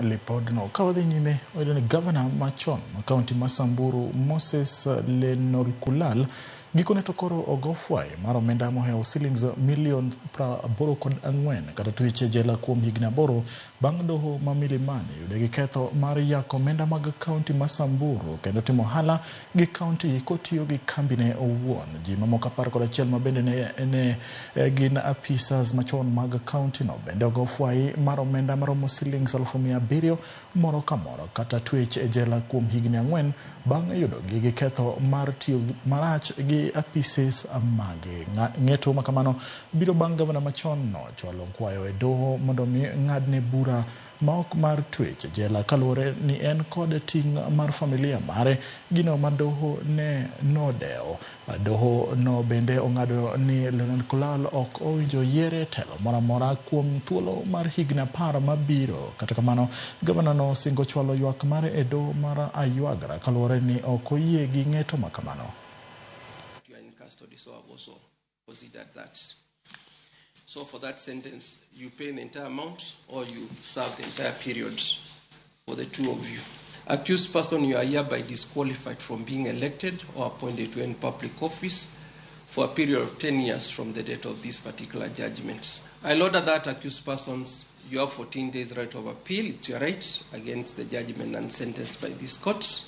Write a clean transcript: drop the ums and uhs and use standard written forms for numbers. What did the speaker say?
Lipodno ka wadhi nyime wayudo ni gavana machon ma kaunti ma Samburu Moses Lenolkulal gikone to koro ogo fwai mar omenda mohewo silings milion 84 kata twech e jela kuom higni 8 bang' doho ma Milimani yude gi ketho mar yako omenda mag kaunti ma Samburu kendo timo ohala gi kaunti kotiyo gi kambine owuon. Ji mamoko 11 ma bende ne gin apisas machon mag kaunti no bende ogo fwai mar omenda maromo silings 700,000 moro ka moro kata twech e jela kuom higni 4 bang' yudogi gi ketho mar tiyo marach gi apises mage. Ng'eto ma kamano biro bang' gavana machon no chwalo kwayo e doho mondo mi ng'adne bura ma ok mar twech e jela kaluwore ni en kod ting' mar familia mare, gino ma doho ne nodewo. Doho no bende ong'ado ni Lenolkulal ok owinjo yiere telo moro amora kuom thuolo mar higni 10 mabiro. Kata kamano, gavana no osingo chwalo ywak mare e doho mar Aywagra kaluwore ni ok oyie gi ng'eto ma kamano. You are in custody, so I've also considered that. So for that sentence, you pay the entire amount or you serve the entire period for the two of you. Accused person, you are hereby disqualified from being elected or appointed to any public office for a period of 10 years from the date of this particular judgment. I'll order that accused persons, you have 14 days right of appeal. It's your right against the judgment and sentence by this court.